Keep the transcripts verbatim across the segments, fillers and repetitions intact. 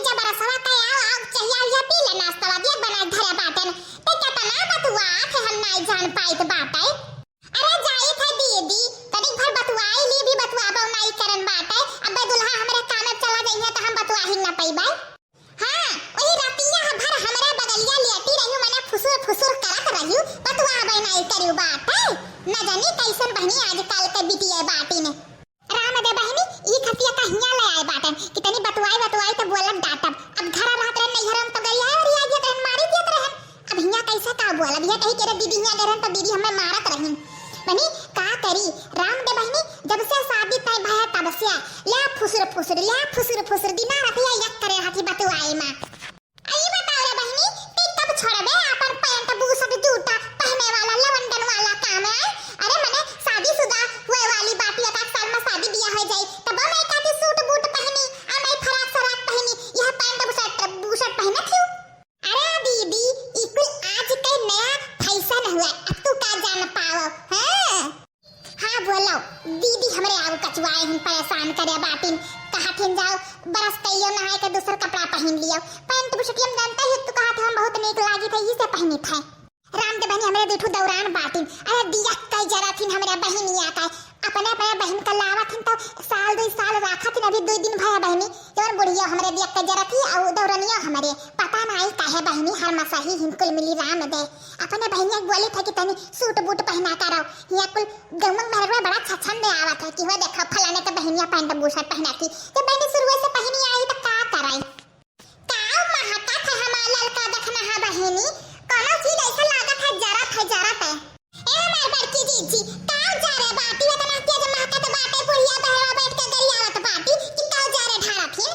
जब रसवा का आओ, आओ, चाहिया उहिया पी ले नाश्ता, दिया बना धरे बाटन। ते केतना बतुआत है, हम नाई जान पाइत बाटे। अरे जाइत है दीदी, तनिक भर बतुआई ली, भी बतुआबो नाई करन बाटे। अबे दुल्हा हमरे काम में चला जइहे त हम बतुआही न पइबे। हाँ, वही रतिया भर हमरे बगलिया लेटी रही, मने फुसुर फुसुर करत रही, बतुआबे नाई करियो बाटे। न जानी कैसन बहिनी आजकल के बिटिया बाटिन। राम दे बहिनी, ई खतिया का हियाँ ले आए बाटन कि तनी बतुआई बतुआई त बोलब डांटब। अब घरा रहत रहन, नैहर में तो गरियाए ओरियाए दियत रहन, मारी दियत रहन। अब हियाँ कैसे का बोलब? हियाँ कही के रे दीदी हियाँ गए रहन त दीदी हमें मारत रहिन। बहिनी, का करी? राम दे बहिनी, जब से शादी तय भया तब से ल्या फुसुर फुसुर, ल्या फुसुर फुसुर, दिना रात या यक करे रहती बतुआई माँ। आई बताओ रे बहिनी, ते कब छोड़बे आपन पैंट बूशर्ट जूता पहने वाला लवंडन वाला काम है? अरे मने शादीशुदा हुए वाली बाटी, एक आध साल में शादी बियाह हो जाई, तब मैं काती सूट बूट पहनी, आ मैं फराक सराक पहनी, यह पैंट बूशर्ट, बूशर्ट पहनत हूँ। अरे दीदी, ई कुल आज के नया फैशन हुआ, अब तू का जान पाओ, हाँ? हाँ बोलो, दीदी हमरे आऊ कचुआए हिन, परेशान करे बाटिन, कहत हिन जाओ, brush कइयो, नहाए के दूसर कपड़ा पहिन लियो, पैंट बुशर्ट हम जानते ही तू कहत हम बहुत नीक लागित है, इसे पहिनित है। राम दे बहिनी हमरे दुठू दौरान बाटिन, अरे दिया कई जरा थिन हमरे बहिनिया का, अपने अपने बहिन का लावत हिन तो साल दुई साल राखत हिन, अभी दुई दिन भया बहिनी, जवन बुढ़िया हमरे दिया कई जरा थी, अउ दौरनिया हमरे, पता नाई काहे बहिनी हर मसाही हिन कुल मिली राम दे, अपने बहिनिया के बोली था कि तनी सूट बूट पहना कर आओ, हिया कुल गौवा में मेहरवा बड़ा छछन दे आवत है कि वो देखो फलाने के बहिनिया पैंट बूशर्ट पहना थी। जब बहिनी शुरुए से पहनी आई तो का कराई? का महकत है हमार ललका दखना है बहिनी? कोनो चीज ऐसा लागत है जरत है, जरत है। ए हमार बड़की जीजी, का जरे बाटी? इतना तेज महकत बाटे, बुढ़िया बहरवा बैठ के गरियावत बाटी कि का जरे ढारत है?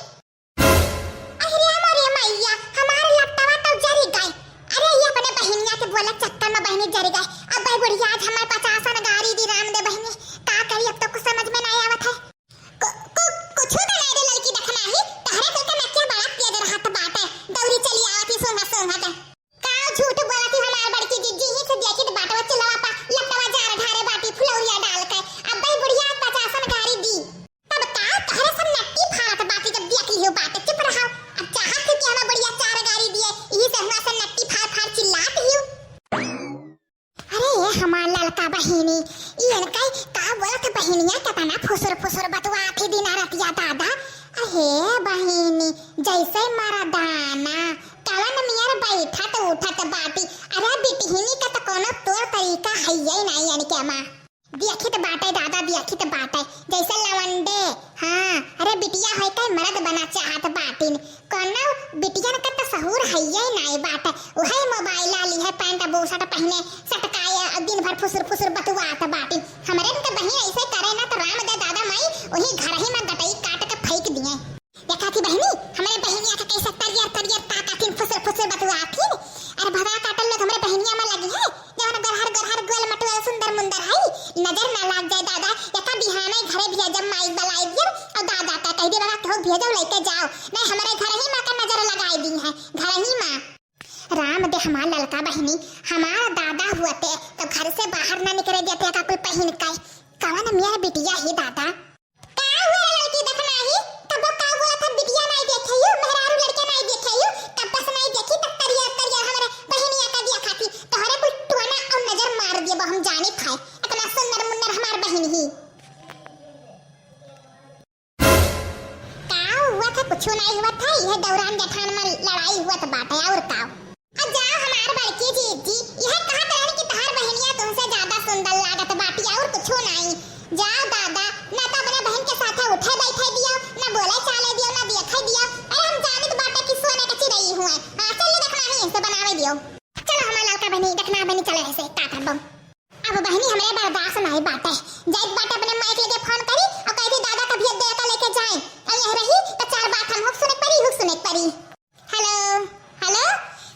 अरे मोरे मैया, हमार लपटवा तो जरी गए। अरे ये अपने बहिनिया के बोले चक्कर में बहिनी जरी गए। अब भाई बुढ़िया आज हमारे पचासन गारी दी राम दे बहिनी। का करी, अब तो कुछ समझ में नहीं आवत है। कु-, कु-, कुछ तो नहीं रे लड़की दखना ही, तहरे कुल के नकिया बड़ा तेज रहत बाटे। दौरी चली आवत ही सोंघा सोंघा ते। का झूठ बोलत ही हमार बड़की जिज्जी, ही से देखित बाटे वो चुलवा पा लपटवा जार ढारे बाटी फुलौरिया डाल के। अब भाई बुढ़िया पचासन गारी दी। तब का तहरे सब नट्टी फाड़त बाटी, जब देख लियो बाटे चुप रहो। अब चाहत थी कि हमें बुढ़िया चार गारी दिए, यही से हुआ से नट्टी फाड़ फाड़ चिल्लात हियो। अरे ये हमार ललका बहिनी, ई इनका का बोलत बहिनिया केतना फुसुर फुसुर बतुआत ही दिना रतिया दादा। अहे बहिनी, जैसे मरदाना कवन मियर बैठत उठत बाटी। अरे बिटिहिनी का तो कोनो तौर तरीका है ही नहीं इनके माँ। देखित बाटे दादा, देखित बाटे, जैसे लवंडे। हाँ, अरे बिटिया होई के मर्द बना चाहत बाटिन, कोनो बिटियन के तो सहूर हइये नाई बाटे। उहे मोबाइल ला ली है, पैंट बूशर्ट पहिने सटकाए, और दिन भर फुसुर फुसुर बतुआत बाटिन। हमरे इनके बहिन ऐसे करे ना तो राम दे दादा माई वही घर ही में गटई काट के फेंक दिए। देखा थी बहिनी, हमरे बहिनिया के कैसे तरियर तरियर ताका थिन, फुसुर फुसुर बतुआ थिन। अरे भगा काटल लोग हमरे बहिनिया में लगी है, जवन गरहर गरहर गोल मटोल सुंदर मुंदर है, नजर ना लाग जाए दादा। एका बिहाने घरे भेजब, माई बलाई दियब और दादा का कह दे बाबा केहू भेजो लेके जाओ, नहीं हमरे घर ही माँ का नजर लगाई दी है, घर ही माँ। राम दे हमार ललका बहिनी, हमार दादा हुअते तो घर से बाहर ना निकले देते का कुल पहिन के। कवन मियाँ बिटिया ही दादा। का हुआ रे लड़की दखना ही? तब का बोला था बिटिया नहीं देखे यू, मेहरारू लड़के नहीं देखे यू, तब बस नहीं देखी तब तरिया तरिया हमरे बहिनिया का दिया खाती। तोहरे कुल टोना और नजर मार दिए हम जाने खाए। इतना सुंदर मुन्नर हमार बहिन ही। का हुआ था? कुछ नहीं हुआ था, यह दौरान जेठान में लड़ाई हुआ था बाटे और का। आ जाओ हमार बड़की जीजी, यह कहत रहन कि तहार बहिनिया तुमसे ज्यादा सुंदर लागत बाटी और कुछो नाई। जाओ दादा, ना तो अपने बहन के साथे उठे बैठे दियो, ना बोले चाले दियो, ना देखे दियो। अरे हम जानित बाटे कि सोने के चिड़ई हुए। हाँ, चल ले दखना ही इनसे बनावे दियो। चलो हमार ललका बहनी, दखना बहनी चले ऐसे, का करबो? अब बहनी हमरे बर्दाश्त नाई बाटे। जाइत बाटे अपने माई के लगे फोन करी और कह दी दादा का भेज दे का लेके जाए। और यह रही तो चार बात हम हुक सुने परी, हुक सुने परी। हेलो, हेलो,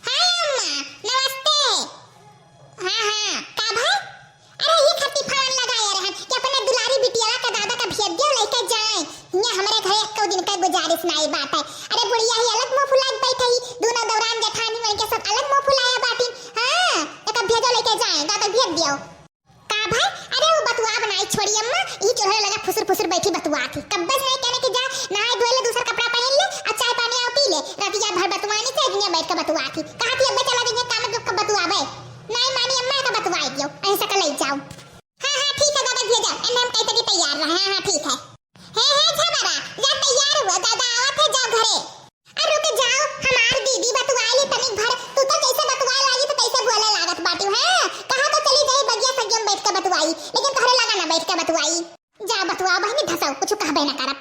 हाँ अम्मा, नमस्ते। हाँ, हाँ, का भाई? अरे, ये खातिर फोन लगाए रहन कि अपने दुलारी बिटिया का दादा का भेज दियो, लेके जाए। हियाँ हमरे घरे एको दिन का गुजारिश नाई बाटे। अरे, बुढ़िया ही अलग मुँह फुलाए बैठे ही, दोनों दौरान जेठानी मन के सब अलग मुँह फुलाया बाटी। हाँ, एक भेजो लेके जाए, दादा भेज दियो। का भाई? अरे वो बतुआ बनाई छोड़ी अम्मा, ई चूल्हे लगा फुसुर फुसुर बैठी बतुआ थी। कब्बे से नहीं कहने की जा, नहाए धोए ले, दूसरा कपड़ा पहन ले, और चाय पानी आओ पी ले। बतुआत ही, कहा थी अब्बे चला जाइए काम में, बतुआबे। नहीं मानी अम्मा का बतुआई दियो, ऐसा का ले जाओ। हाँ, हाँ, ठीक है दादा, भेजा, एन्ने हम कही तक तैयार रहे। हाँ, हाँ, ठीक है। हे, हे, झबरा, जा तैयार हुआ, दादा आवत है, जाओ घरे। अरे रुक जाओ, हमार दीदी बतुआई ली तनिक भर, तू तो कैसे बतुआए लागी तो कैसे बोले लागत बाटू, हैं? कहा तो चली जाई बगिया सगिया में बैठ के बतुआई, लेकिन तोहरे लगा ना बैठ के बतुआई। जा बतुआ बहिनी धसाऊ, कुछ कहबे ना करा।